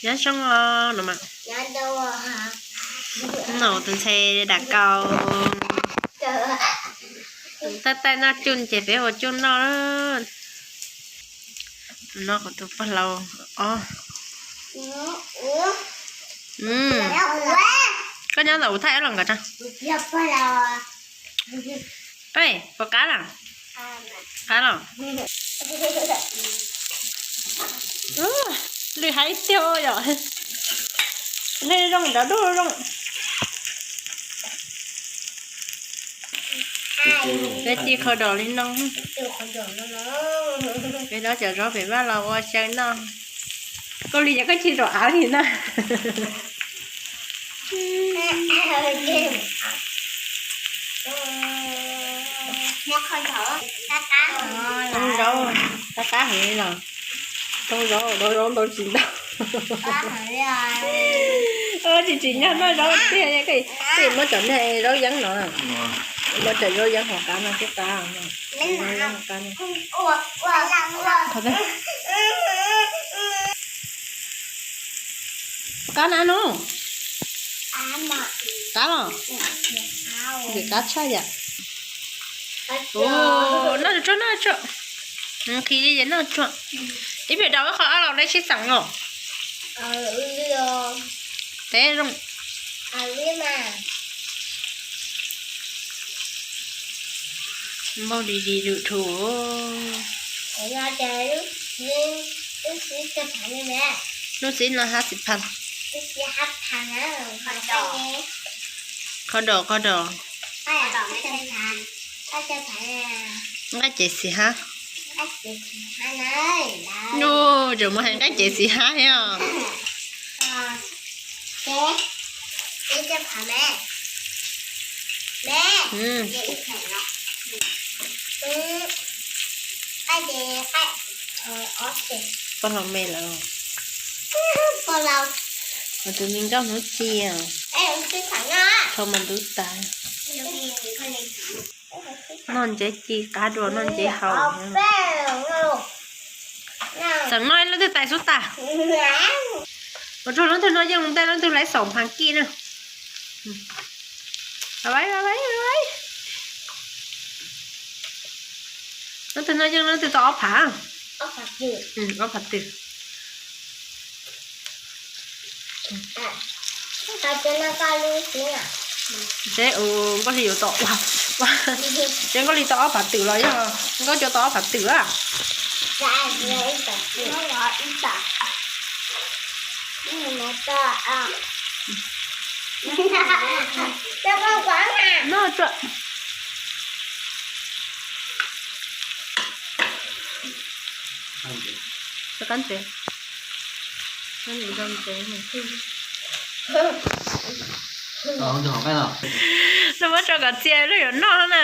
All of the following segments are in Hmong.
Nyob zoo os no mas. Noj tus ntxhe dam kaus. Tus taij taij noj cuj ces peb ua cuj noj. Tus no kuv tus pog laus os. Koj nyob ntawm kuv thaij los nkawd tso. Puas qab na? Qab los? Lwj haib tiag yom. Lwj zoo nrov duj zoo. Peb ci qhov dos li no. Peb dob cov zaub pem vaj los ua xyaw noj. Koj li yog koj tsis rau av li na. Too zaub, qab qab heev li los. Too zaub, dob zaub ntau tsis ntau. Tsis tsim nyog noj zaub tiag, koj muab cov niag zaub yeeb no, muab cov zaub yeeb hauv qab no twb qab. Qab na no. Qab los? Qab tshaj yam. Noj tsuag noj tsuag. Nqhis li ces noj tsuag. Ib pliag rau ib qho ab los dej sib xeem los. Teb zoo. Npau dis dis lwm thu. Lub xib no hab xis phas. Qhov dos, qhov dos. Nqaij cev xis hab. Nuj, tseem mus hais nqaij cev xis hab thiab os. Pog laus me lawm. Tus me nkauj hnub txias. Thaum mas ntub tas. Noj ntsev ci qab dua noj ntsev haus. Txawm noj ib leej twg tais xub tas. Ua rau leej twg noj yeej mus ntej leej twg laib xaum phav kij na. Leej twg noj yeej leej twg tau ob phav. Ob phav twm. Seb Nkauj Hli yuav tau, seb Nkauj Hli tau ob phav twm los yog Nkauj Cuab tau ob phav twm a. Noj tsuag. Qab ntsev. Nws muab tso kom txia lub yuav noj na.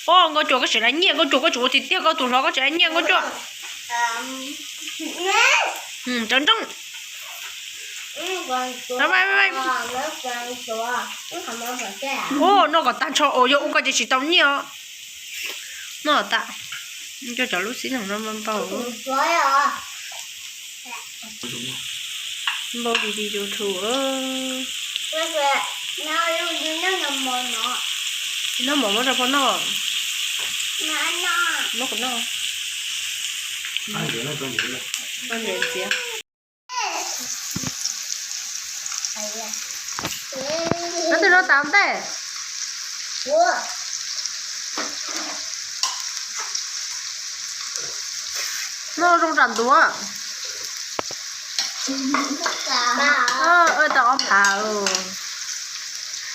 Os, Nkauj Cuab koj tseem laib nyiaj, Nkauj Cuab koj tseem ua tiag tiag koj tus hlob koj tseem laib nyiaj Nkauj Cuab. Nrov nrooj. Os, noj kom tag nrho os, yog ua koj ces tsis tau nyiaj os. Noj tas. Coj cov lub xib no npau. Npau di di YouTube. Noj mov muab rau pog noj. Muab kuv noj. Noj ntxiv. Noj twg noj tas ntej. Noj zoo tsam ntuav. Tau ob phav.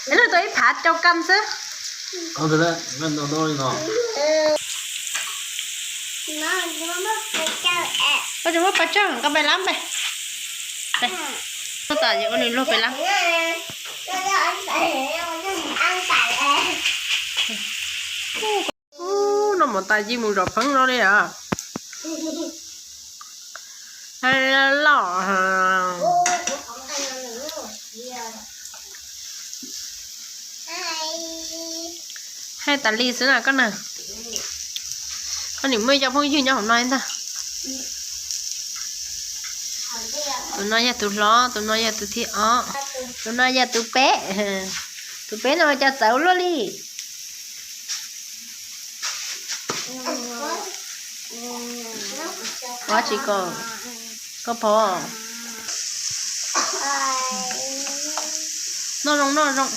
Es noj tau ib phav cau kam xwb. Koj tsis muab pas tsawg, koj pais lab pais. Koj tas ua nws luag pais lab. Noj mov tas cia mus zov pheeb no li a. Loj. Hais tas li xwb na koj na. Koj nim muaj cov phooj ywg nyob hauv no ntag. Tus no yog tus hlob, tus no yog tus thib ob, tus no yog tus peb. Tus peb no cas txawv luaj li. Ua tsis koj, koj pov. Noj zoo, noj zoo.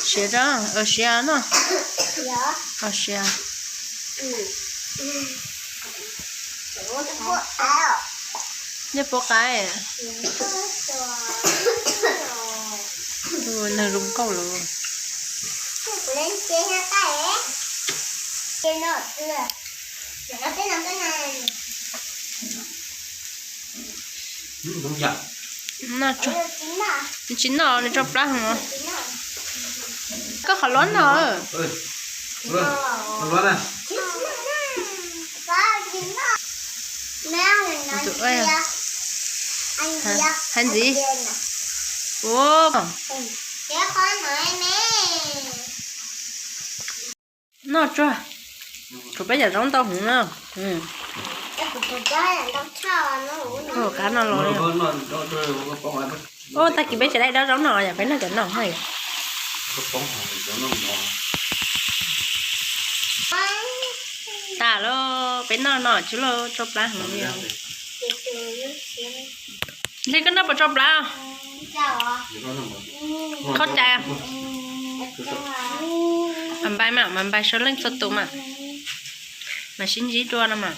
Siav, siav no. Siav. Neb puab qaib. Neeg zoo nkauj lawm. Tsis noj, nws tso plab heev. Koj qhov luab no. Hais ntxiv. Noj tsuag. Kuv peb cov zaub ntau heev na. Ua qab no los. Ua tag kis peb tseem dai dob zaub no yom, peb noj cov no na yom. Tas lawm, peb noj no tsuag lawm, tso plab heev li. Hle koj noj puas tso plab? Qhov cai. Mas npai mas, mas npai saib leej txhua tus mas. Mas sib ntsib dua no mas.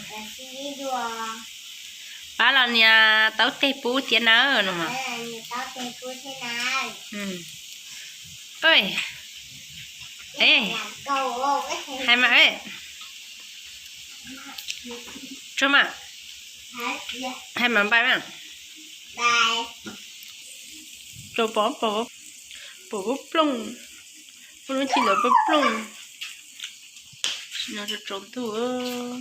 Pab los nias taub teg pub thiab na no mas. Hais mas, tsuag mas. Hais mas npai mas. Tso pov, pov, pov plooj. Plooj lub txhij lawm plooj plooj. Tsis no tsaus ntuj.